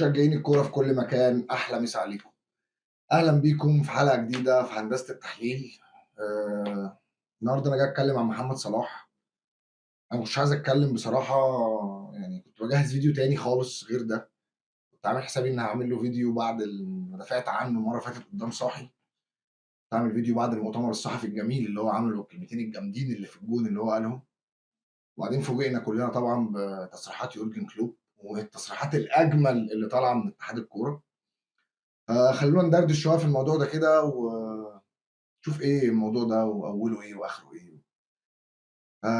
مشجعين الكورة في كل مكان، احلى مسا عليكم. اهلا بيكم في حلقة جديدة في هندسة التحليل. النهارده انا جاي اتكلم عن محمد صلاح. انا مش عايز اتكلم بصراحة، يعني كنت بجهز فيديو تاني خالص غير ده، كنت عامل حسابي ان هعمل له فيديو بعد ما دافعت عنه المرة اللي فاتت قدام صاحي، كنت عامل فيديو بعد المؤتمر الصحفي الجميل اللي هو عمله، الكلمتين الجامدين اللي في الجون اللي هو قالهم. وبعدين فوجئنا كلنا طبعا بتصريحات يورجن كلوب والتصريحات الاجمل اللي طالعه من اتحاد الكورة. خلونا ندردش شوية في الموضوع ده كده ونشوف ايه الموضوع ده واوله ايه واخره ايه.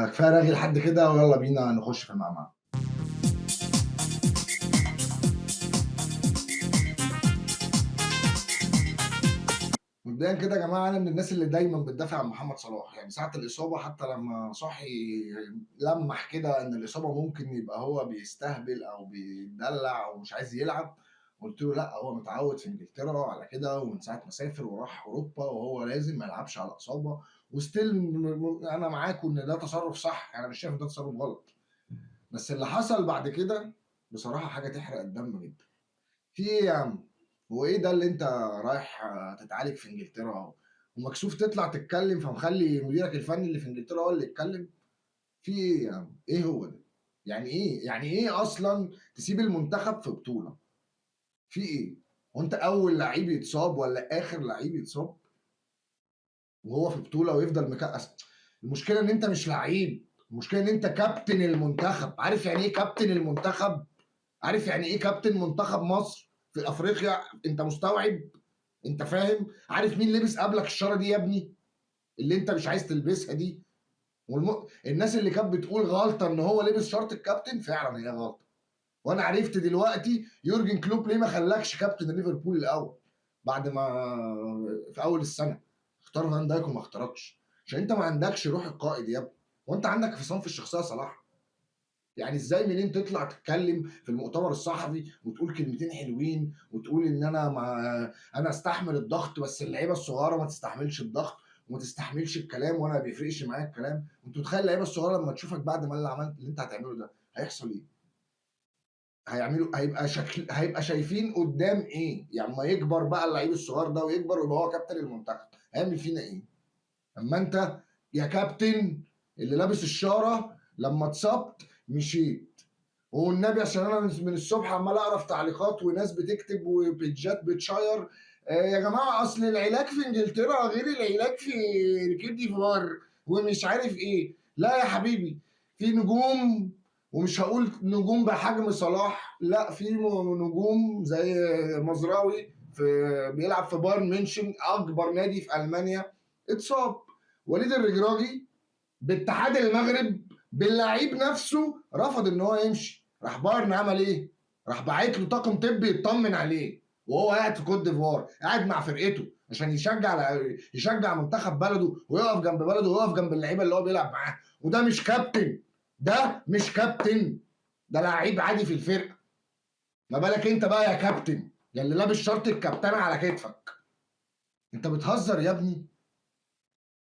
كفاية رغي لحد كده ويلا بينا نخش في المعمعة. مبدئيا كده يا جماعة، انا من الناس اللي دايما بتدافع عن محمد صلاح، يعني ساعة الاصابة حتى لما صاحي لمح كده ان الاصابة ممكن يبقى هو بيستهبل او بيدلع او مش عايز يلعب، قلت له لا، هو متعود في انجلترا على كده، ومن ساعة ما سافر وراح اوروبا وهو لازم ما يلعبش على اصابه. وستيل انا معاكم ان ده تصرف صح، انا مش شايف ان ده تصرف غلط، بس اللي حصل بعد كده بصراحة حاجة تحرق الدم جدا. في ايه يا عم؟ هو ايه ده اللي انت رايح تتعالج في انجلترا ومكسوف تطلع تتكلم، فمخلي مديرك الفني اللي في انجلترا هو اللي يتكلم؟ في ايه يا عم؟ ايه هو ده؟ يعني ايه؟ يعني ايه اصلا تسيب المنتخب في بطوله؟ في ايه؟ وانت اول لعيب يتصاب ولا اخر لعيب يتصاب وهو في بطوله ويفضل مكأس؟ المشكلة ان انت مش لعيب، المشكلة ان انت كابتن المنتخب. عارف يعني ايه كابتن المنتخب؟ عارف يعني ايه كابتن منتخب مصر في افريقيا؟ انت مستوعب؟ انت فاهم؟ عارف مين لبس قبلك الشارة دي يا ابني اللي انت مش عايز تلبسها دي؟ الناس اللي كانت بتقول غلطه ان هو لبس شارة الكابتن، فعلا هي غلطه. وانا عرفت دلوقتي يورجن كلوب ليه ما خلاكش كابتن ليفربول الاول بعد ما في اول السنة اختار فان دايك وما اختاركش، عشان انت ما عندكش روح القائد يا ابني. وانت عندك في صنف الشخصية صلاح. يعني ازاي منين تطلع تتكلم في المؤتمر الصحفي وتقول كلمتين حلوين وتقول ان انا استحمل الضغط، بس اللعيبة الصغيرة ما تستحملش الضغط وما تستحملش الكلام، وانا ما بيفرقش معايا الكلام. وانت متخيل اللعيبة الصغيرة لما تشوفك بعد ما اللي عملت اللي انت هتعمله ده هيحصل ايه؟ هيبقى شكل، هيبقى شايفين قدام ايه؟ يعني ما يكبر بقى اللعيب الصغير ده ويكبر ويبقى هو كابتن المنتخب، هيعمل فينا ايه؟ اما انت يا كابتن اللي لابس الشارة لما اتصبت مشيت. والنبي عشان انا من الصبح عمال اقرا في تعليقات وناس بتكتب وبيجات بتشير، يا جماعة اصل العلاج في انجلترا غير العلاج في كوت ديفوار ومش عارف ايه. لا يا حبيبي، في نجوم، ومش هقول نجوم بحجم صلاح، لا، في نجوم زي مزراوي بيلعب في بايرن ميونشن اكبر نادي في المانيا، اتصاب. وليد الرجراجي باتحاد المغرب باللعيب نفسه رفض ان هو يمشي، راح بايرن عمل ايه؟ راح باعت له طاقم طبي يطمن عليه وهو قاعد في كوت ديفوار، قاعد مع فرقته عشان يشجع منتخب بلده ويقف جنب بلده ويقف جنب اللعيبة اللي هو بيلعب معاها. وده مش كابتن، ده مش كابتن، ده لعيب عادي في الفرقة. ما بالك انت بقى يا كابتن، يا اللي لابس شرط الكابتنه على كتفك. انت بتهزر يا ابني.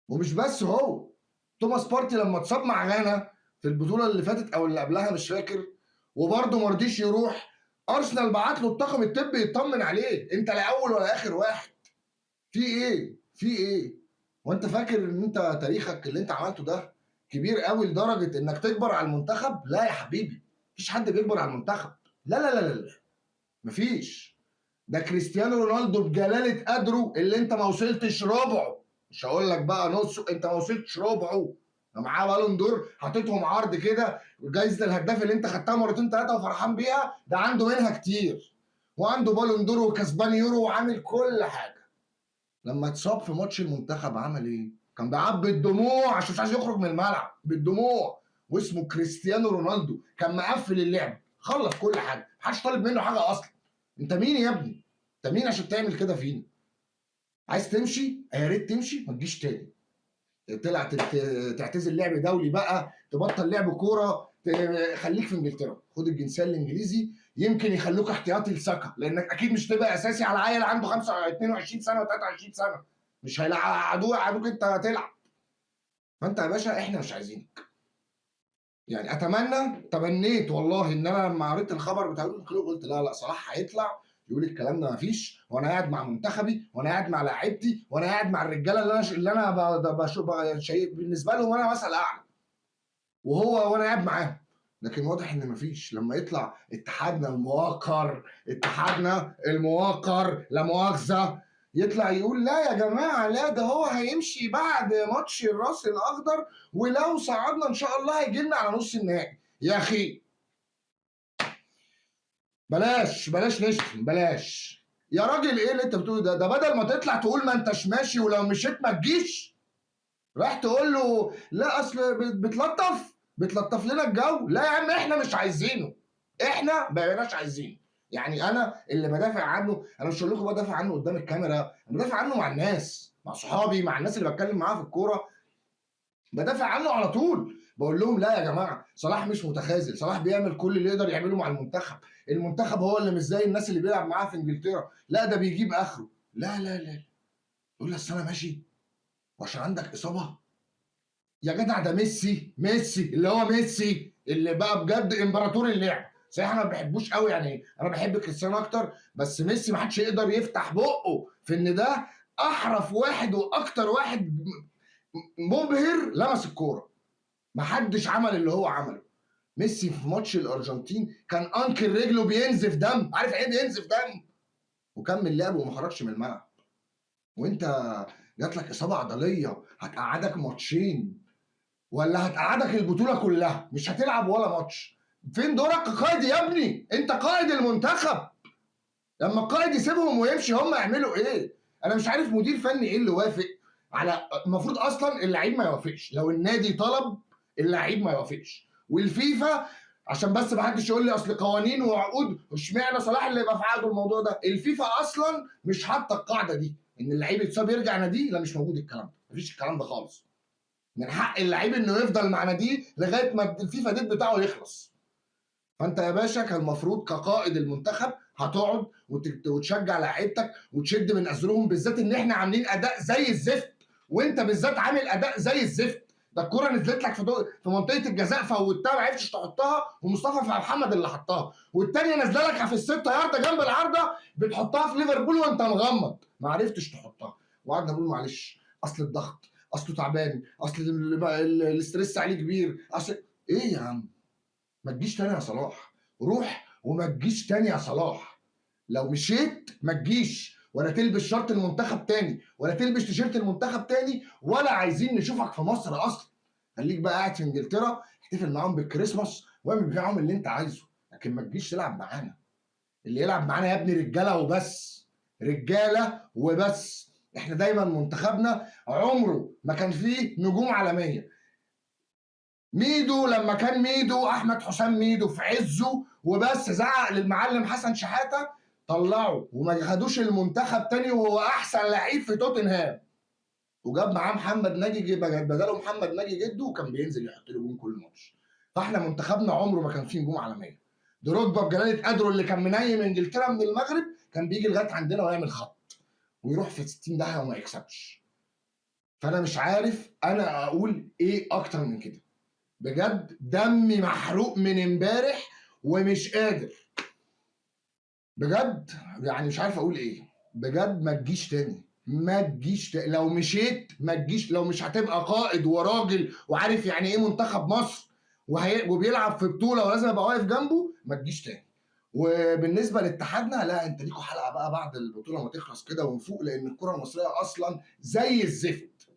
ومش بس هو، توماس بارتي لما اتصاب مع غانا في البطولة اللي فاتت او اللي قبلها مش فاكر، وبرضه ما رضيش يروح، ارسنال بعت له الطاقم الطبي يطمن عليه. انت لا اول ولا اخر واحد. في ايه؟ في ايه؟ وانت فاكر ان انت تاريخك اللي انت عملته ده كبير قوي لدرجة انك تكبر على المنتخب؟ لا يا حبيبي، مفيش حد بيكبر على المنتخب. لا لا لا لا لا، مفيش. ده كريستيانو رونالدو بجلاله قدره اللي انت ما وصلتش ربعه، مش هقول لك بقى نص، انت ما وصلتش ربعه. معاه بالون دور حاططهم عرض كده، وجايزه الهداف اللي انت خدتها مرتين ثلاثة وفرحان بيها ده عنده منها كتير، وعنده بالون دور وكسبان يورو وعامل كل حاجة. لما اتصاب في ماتش المنتخب عمل ايه؟ كان بيعبي الدموع عشان مش عايز يخرج من الملعب بالدموع، واسمه كريستيانو رونالدو، كان مقفل اللعب، خلص كل حاجة، محدش طالب منه حاجة اصلا. انت مين يا ابني؟ انت مين عشان تعمل كده فينا؟ عايز تمشي؟ يا ريت تمشي، ما تجيش تاني. طلع تعتزل لعب دولي بقى، تبطل لعب كورة، خليك في انجلترا، خد الجنسية الانجليزي، يمكن يخلوك احتياطي لساكا، لانك اكيد مش تبقى اساسي على عيل عنده 22 سنة و23 سنة، مش هيلعبوك، يقعدوك انت تلعب. فانت يا باشا احنا مش عايزينك. يعني اتمنى، تمنيت والله ان انا لما قريت الخبر بتاع يورجن كلوب قلت لا لا، صلاح هيطلع يقول الكلام ده مفيش، وانا قاعد مع منتخبي، وانا قاعد مع لاعيبتي، وانا قاعد مع الرجالة اللي انا بشوف شايف بالنسبة لهم انا مثل اعلى، وهو وانا قاعد معاهم. لكن واضح ان مفيش. لما يطلع اتحادنا الموقر، اتحادنا الموقر لا مؤاخذة، يطلع يقول لا يا جماعة لا، ده هو هيمشي بعد ماتش الراس الاخضر، ولو صعدنا ان شاء الله هيجي لنا على نص النهائي. يا اخي بلاش بلاش نشتم، بلاش يا راجل. ايه اللي انت بتقوله ده؟ ده بدل ما تطلع تقول ما انتش ماشي ولو مشيت ما تجيش، راح تقول له لا اصل بتلطف لنا الجو. لا يا عم، احنا مش عايزينه، احنا ما بقيناش عايزينه. يعني انا اللي بدافع عنه، انا مش هقول لكم بدافع عنه قدام الكاميرا، انا بدافع عنه مع الناس، مع صحابي، مع الناس اللي بتكلم معاها في الكورة، بدافع عنه على طول. بقول لهم لا يا جماعة، صلاح مش متخاذل، صلاح بيعمل كل اللي يقدر يعمله مع المنتخب، المنتخب هو اللي مش زي الناس اللي بيلعب معاها في انجلترا، لا ده بيجيب اخره. لا لا لا، يقول لي اصل انا ماشي وعشان عندك اصابه. يا جدع ده ميسي، ميسي اللي هو ميسي اللي بقى بجد امبراطور اللعب. صحيح انا ما بحبوش قوي، يعني انا بحب كريستيانو اكتر، بس ميسي ما حدش يقدر يفتح بقه في ان ده احرف واحد واكتر واحد مبهر لمس الكورة. ما حدش عمل اللي هو عمله. ميسي في ماتش الارجنتين كان انكل رجله بينزف دم، عارف ايه بينزف دم، وكمل لعبه وما خرجش من الملعب. وانت جات لك اصابه عضلية هتقعدك ماتشين، ولا هتقعدك البطولة كلها، مش هتلعب ولا ماتش. فين دورك كقائد يا ابني؟ انت قائد المنتخب. لما القائد يسيبهم ويمشي هم يعملوا ايه؟ انا مش عارف مدير فني ايه اللي وافق على، المفروض اصلا اللعيب ما يوافقش، لو النادي طلب اللعيب ما يوافقش. والفيفا عشان بس ما حدش يقول لي اصل قوانين وعقود، اشمعنى صلاح اللي يبقى في عقده الموضوع ده؟ الفيفا اصلا مش حاطه القاعدة دي ان اللعيب يتصاب يرجع ناديه، لا مش موجود الكلام ده، مفيش الكلام ده خالص. من حق اللعيب انه يفضل مع ناديه لغاية ما الفيفا ديت بتاعه يخلص. فانت يا باشا كان المفروض كقائد المنتخب هتقعد وتشجع لعيبتك وتشد من ازرهم، بالذات ان احنا عاملين اداء زي الزفت، وانت بالذات عامل اداء زي الزفت. ده الكورة نزلت لك في منطقة الجزاء فوتها ما عرفتش تحطها، ومصطفى محمد اللي حطها، والثانية نازله لك في الستة يارده جنب العارضة بتحطها في ليفربول وانت مغمض ما عرفتش تحطها. وقعدنا نقول معلش اصل الضغط، اصله تعبان، اصل ال stress عليه كبير، اصل ايه يا عم؟ ما تجيش تاني يا صلاح، روح وما تجيش تاني يا صلاح. لو مشيت ما تجيش، ولا تلبس شرط المنتخب تاني، ولا تلبس تيشيرت المنتخب تاني، ولا عايزين نشوفك في مصر اصلا. خليك بقى قاعد في انجلترا، احتفل معاهم بالكريسماس واعمل معاهم اللي انت عايزه، لكن ما تجيش تلعب معانا. اللي يلعب معانا يا ابني رجاله وبس، رجاله وبس. احنا دايما منتخبنا عمره ما كان فيه نجوم عالمية. ميدو لما كان ميدو، احمد حسام ميدو في عزه وبس، زعق للمعلم حسن شحاته طلعه وما خدوش المنتخب تاني، وهو احسن لعيب في توتنهام، وجاب معاه محمد ناجي بداله محمد ناجي جده، وكان بينزل يحط له جون كل ماتش. فاحنا منتخبنا عمره ما كان فيه نجوم عالمية. دروجبا بجلاله قدره اللي كان منيم انجلترا من المغرب كان بيجي لغاية عندنا ويعمل خط ويروح في 60 داهية وما يكسبش. فانا مش عارف انا اقول ايه اكتر من كده، بجد دمي محروق من امبارح ومش قادر بجد، يعني مش عارف اقول ايه بجد. ما تجيش تاني، ما تجيش تاني. لو مشيت ما تجيش، لو مش هتبقى قائد وراجل وعارف يعني ايه منتخب مصر وبيلعب في بطوله ولازم ابقى واقف جنبه، ما تجيش تاني. وبالنسبة لاتحادنا، لا انت ليكوا حلقة بقى بعد البطولة ما تخلص كده ونفوق، لان الكره المصرية اصلا زي الزفت.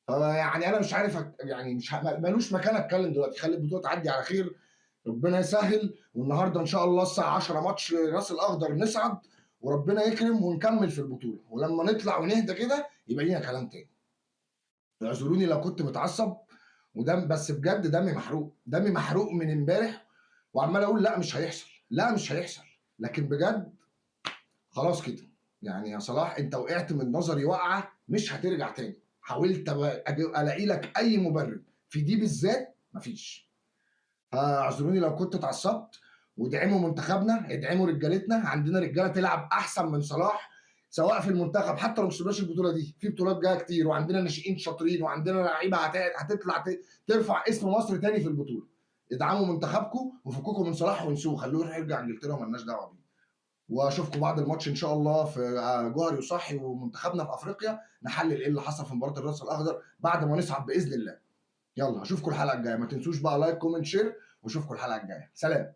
فيعني انا مش عارف يعني مش مالوش مكان اتكلم دلوقتي. خلي البطولة تعدي على خير، ربنا يسهل. والنهارده ان شاء الله الساعة 10 ماتش راس الاخضر، نصعد وربنا يكرم ونكمل في البطولة. ولما نطلع ونهدى كده يبقى لينا كلام تاني. اعذروني لو كنت متعصب ودم، بس بجد دمي محروق، دمي محروق من امبارح، وعمال اقول لا مش هيحصل، لا مش هيحصل، لكن بجد خلاص كده. يعني يا صلاح انت وقعت من نظري وقعه مش هترجع تاني. حاولت الاقي لك اي مبرر في دي بالذات، مفيش. فاعذروني لو كنت اتعصبت. وادعموا منتخبنا، ادعموا رجالتنا، عندنا رجاله تلعب احسن من صلاح سواء في المنتخب، حتى لو ما كسبناش البطولة دي، في بطولات جاية كتير، وعندنا ناشئين شاطرين، وعندنا لعيبة هتطلع ترفع اسم مصر تاني في البطولة. ادعموا منتخبكم وفكوكم من صلاح وانسوه، خلوه يروح يرجع انجلترا ومالناش دعوه بيه. واشوفكم بعد الماتش ان شاء الله في جوهري وصاحي ومنتخبنا في افريقيا، نحلل ايه اللي حصل في مباراة الراس الاخضر بعد ما نصعد باذن الله. يلا اشوفكم الحلقة الجاية، ما تنسوش بقى like comment share، واشوفكم الحلقة الجاية. سلام.